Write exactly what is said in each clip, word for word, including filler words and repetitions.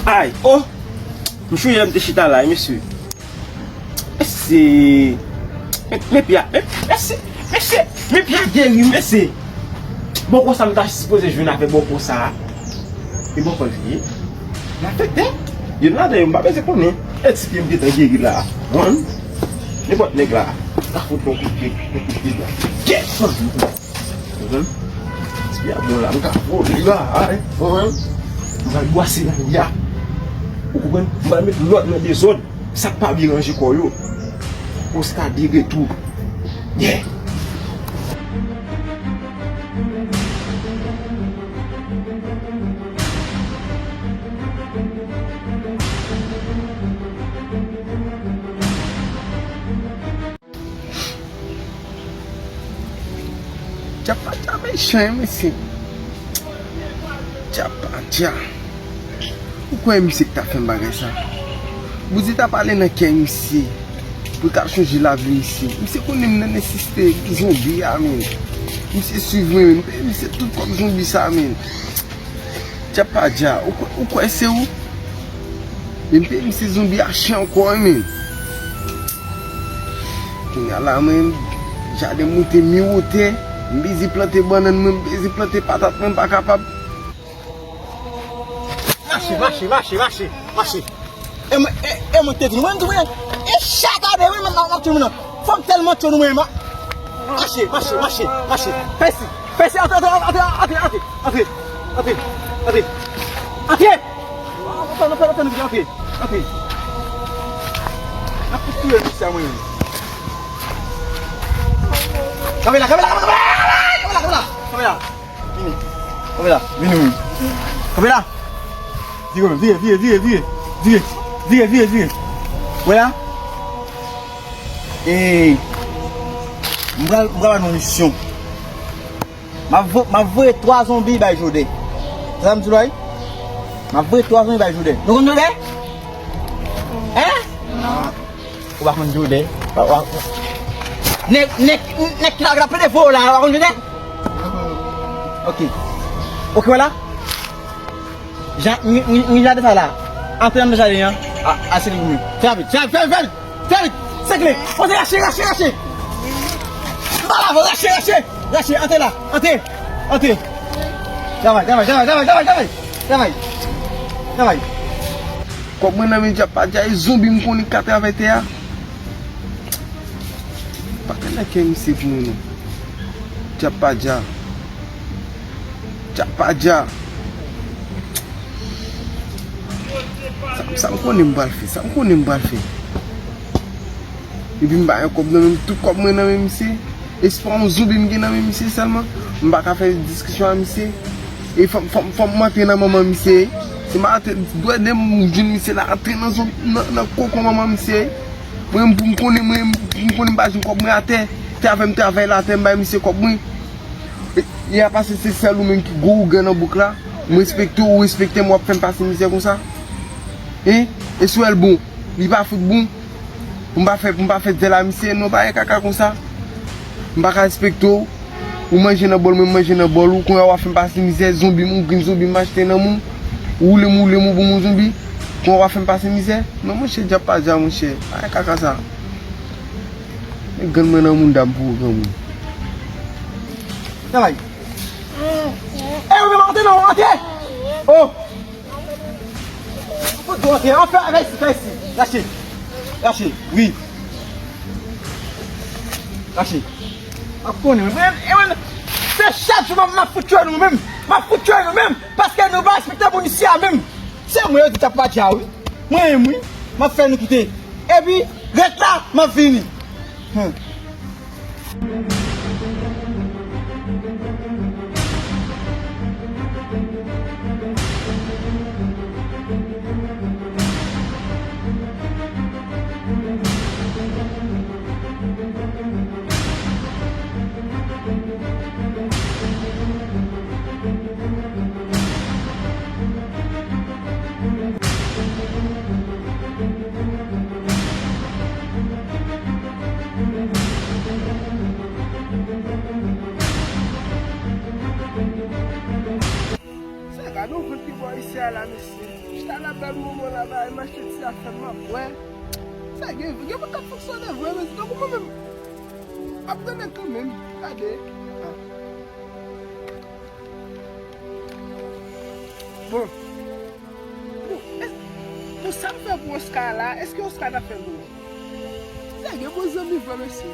Ay, oh! M sonje lè m te chita la, mesye. Mesye. Men, men pye a, men, mesye, mesye, men pye a geri, mesye. Bòkò sa m ta sipoze jwenn avè bòkò sa a. E bòkò l ye. L afekte. Youn ladan yo m pa bezwen konnen. E ti pye m gentan geri la. Wan. Nenpòt nèg la. Ka fout yon kout pye, yon kout pye. Yes! Ti pye a bon la, m ka vole la, ay. Wan. M pral bwase la, ya. Ou konprann? M pral met lòd nan dezòd. Sa k pa byen ranje kò yo. Oscar de retour. Yeah. Djapaja mechan, wi, mesye. Djapaja. Ou kwè misye ki ta fè m bagay sa? Bouzen ta pale nan kè misye. Pou l ka chonje lavi misye. Misye konnen m nan nesesite zonbi a, men. Misye swiv mwen, men. Misye tout kòb zonbi sa, men. Djapaja, ou kwè, ou kwè se ou? Men m peye misye zonbi a chè ankò, wi, men. Kounye a la, mwen, jaden m moute mi wotè. M bezwen plante bannann mwen, m bezwen plante patat mwen, m pa kapab. Mache, mache, mache, mache, mache. E mwen, e, e mwen te di nou, mwen, mwen, e chak ane, wi, mwen, mwen, mwen, mwen, fò m tèlman cho nou, mwen, mwen. Mache, mache, mache, mache. Pèsi, pèsi, antre, antre, antre. Antre, antre, antre, antre. Antre! Antre, antre, antre, antre, antre. N ap fout touye misye a, mwen. Kanpe la, kanpe la, kanpe la, kanpe la, kanpe la, kanpe la. Vini. Kanpe la, vini, vini. Kanpe la. Vire, vire, vire, vire, vire. Vire, vire, vire, vire. Wè la? E, m pral, m pral ba nou misyon. M ap vo-, m ap voye twa zonbi bay Jodè. Sa m di w la, wi? M ap voye twa zonbi bay Jodè. Nou konn Jodè? Hein? Non. Ou pa konn Jodè? Wa, wa, wa. Nèg, nèg, nèg ki la, la plede voye w la, ou pa konn Jodè? Ok. Ok, wè la. Jan, ni, ni, ni jaden sa la. Antre anndan jaden an. A, a, se li pou mwen. Fè rapid, fè rapid, fè rapid, fè rapid. Fè vit! Sekle! Poze rache, rache, rache! M pa la, rache, rache! Rache, antre la! Antre! Antre! Travay, travay, travay! Travay! Kòb mwen nan men Djab pa Dja, e zonbi m konnen k ka travè tè a. Pa ka nan kè misye pou mwen non. Djab pa Dja. Djab pa Dja. Sa, sa m konnen m pral fè, sa m konnen m pral fè. Epi m pa gen kòb nan men m, tout kòb mwen nan men misye. E se pa yon zonbi m gen nan men misye sèlman. M pa ka fè diskisyon a misye. E fò, fò, fò m antre nan manman misye. Se m antre, dwèt de m jwenn misye la antre nan zon, nan, nan koko manman misye. Mwen menm pou m konnen, mwen menm pou m konnen m pa jwenn kòb mwen atè. Travè m travay la atè m bay misye kòb mwen. E, e a pase se sèl ou menm ki gwo ougan nan bouk la. M respekte w, ou respekte m, w ap fè m pase mizè konsa? Hein? E si w wè l bon, li pa fout bon? Pou m pa fè, pou m pa fè zèl a misye, non, pa gen kaka konsa. M pa ka respekte w. Ou manje nan bòl mwen, m manje nan bòl ou, kounye a w ap fè m pase mizè, zonbi m, ou grenn zonbi m achte nan men w, ou woule m, woule m, ou bon m yon zonbi, kounye a w ap fè m pase mizè. Non, monchè, Djab pa Dja, monchè, pa gen kaka sa. Men grann mwen nan moun dam pou ou, granmoun. Travay. E, ou menm antre non, antre! Oh! Fout dwòl, ok. Anfen, fè isi, fè isi. Rache. Rache, wi. Rache. M ap konnen, mwen, mwen, mwen, se chak jou m ap, m ap fout tchwe nou menm. M ap fout tchwe nou menm. Paske nou pa respekte moun isi a menm. Se mwen yo di Djab pa Dja, wi. Mwen menm, wi. M ap fè nou kite. Epi, ret la, m ap vini. Hmm. Nou vant ki bò isi a la, mesye. Chita la bèl moman la, ba, m achte ti afè m, m ap bwè. Sa gen, gen moun k ap fonksyone vre, mesye. Tankou mwen menm. M ap gade kanmenm. Gade. Ah. Bon. Bon, es-, bon, sa m fè pou Oscar la, èske Oscar ta fè l pou mwen? Sa gen bon zanmi vre, mesye.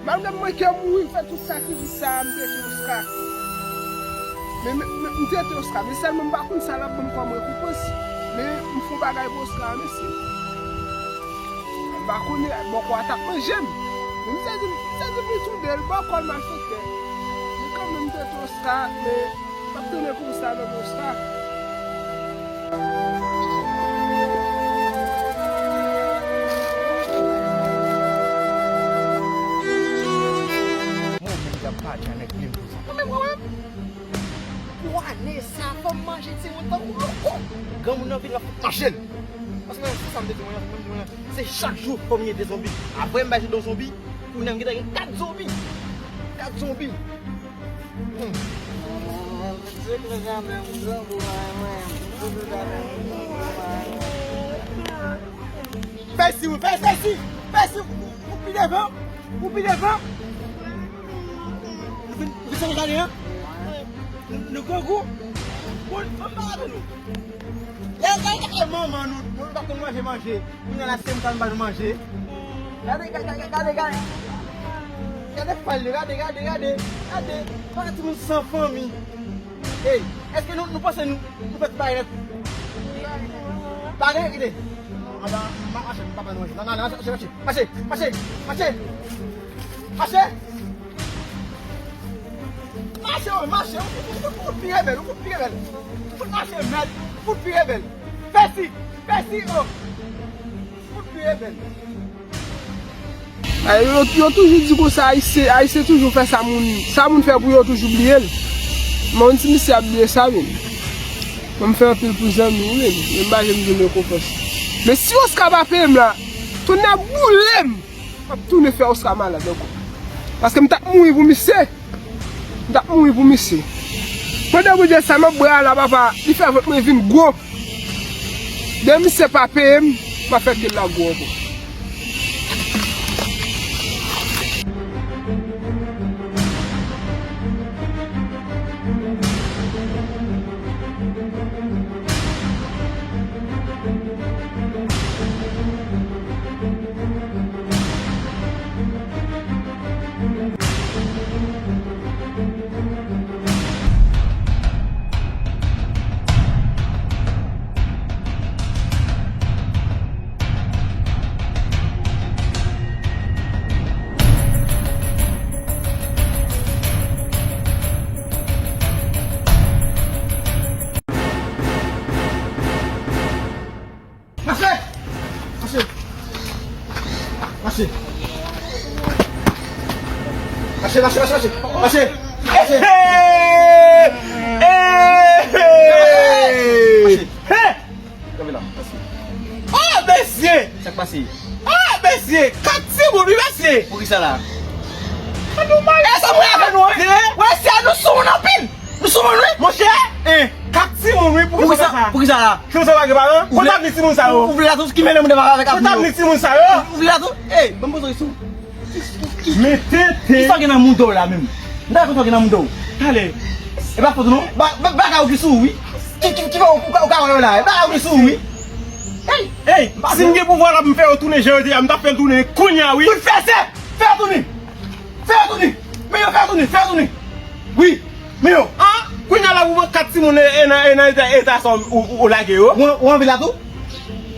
Malgre mwen ke mouri, m fè tout sakrifis sa a, m trete Oscar. Men, men, men, m trete Oscar, men sèlman m pa konn sa l ap ban m kòm rekonpans. Men m fè yon bagay pou Oscar, mesye. M pa konnen, bòkò a t ap manje m. Men m sezi, m sezi m li toude l, bòkò l malfektè. Men kanmenm m trete Oscar, men m ap tounen konsa nan Oscar. Mwen menm k ap pale a nèg byen konsa. Mwen menm, mwen menm. Pou ane sa, fò m manje timoun tankou loko. Granmoun nan vin, l ap fout manje l. Paske se sa m te di mwen, se menm di mwen, se chak jou fò m gen de zonbi. Apre m bay de zonbi, kounye a m gentan gen kat zonbi. Kat zonbi. Hmm. Fè isi, wi, fè, fè isi, fè isi, ou, ou pi devan, ou pi devan. Nou fin, nou fin fè jaden an? Nou, nou grangou? Bon, ann pa gade nou. Gade, gade, gade manman nou, nou pa konn manje, manje. Kounye a la se m k al ba nou manje. Gade, gade, gade, gade, gade. Gade fal yo, gade, gade, gade. Gade, gade timoun san fanmi. Ey, èske nou, nou panse nou, nou fè ti bagay nèt? Pa gen, kite. Anba, m ap mache, m pa ba nou manje. Nan, nan, nan, mache, mache. Mache, mache, mache. Mache. Mache, wi, mache. Ou, ou, ou, ou fout pi rebèl, ou fout pi rebèl. Ou fout mache, mèd. Ou fout pi rebèl. Fè si, fè si, o. Ou fout pi rebèl. Ay, yo, yo toujou di konsa, Ayisyen, Ayisyen toujou fè sa moun, sa moun fè pou yo toujou bliye l. Men yon ti misye ap bliye sa, men. Mwen, m fè anpil pou zanmi, wi, men. Men m pa janm jwenn rekonpans. Men si Oscar pa peye m la, tonnè boule m! M ap tounen fè Oscar malad ankò. Paske m t ap mouri pou misye. M t ap mouri pou misye. Pandan Bondye sa m ap bwè a la, papa, li fè vant mwen vin gwo. Depi misye pa peye m, m ap fè ke l la gwo ankò. Mache! Mache! Mache! Mache, mache, mache, mache! Mache! Mache! Hey! Hey! Mache! Hey! Kanpe la, mesye. Oh, mesye! Sa k pase? Oh, mesye! Kat timoun, wi, mesye! Poukisa la? Anou mal. E sa mwen avè nou, wi. Wè, se a nou sou moun anpil. Nou sou moun, wi. Monchè, eh, kat timoun, wi, poukisa sa? Poukisa la? Ki sa pa gen paran? Kote avni timoun sa yo? Ou vle la tou, ki mele moun de avèk avni yo? Kote avni timoun sa yo? Ou vle la tou? Ey, ban m poze w kesyon. Mete te. Kisa w gen nan mouda w la menm? M ta konn sa w gen nan mouda w. Talè. E pa fòt ou non. Ba, ba, bagay ou ki sou ou, wi. Ki, ki, ki fè ou, ou ka, ou ka wè yo la. E bagay ou ki sou ou, wi. Ey! Ey, si m gen pouvwa la pou m fè yo tounen jan yo te ye a, m t ap fè l tounen kounye a, wi. Pou l fè se, fè yo tounen. Fè yo tounen. Men yo fè yo tounen, fè yo tounen. Wi. Men yo, an, kounye a la pou mwen kat timoun e, e nan, e nan eta, eta sa ou, ou, ou lage yo. Ou, ou anvi la tou?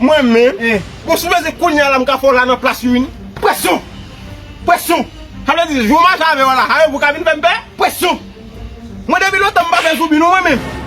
Mwen menm? Eh. Bon, si w bezwen kounye a la, m ka fè w la nan plas yo, wi. Presyon! Presyon! Sa vle di, jou m mache avè w la, sa vle di w ka vin fè m pè? Presyon! Mwen depi lontan m pa fè zoubi non mwen menm.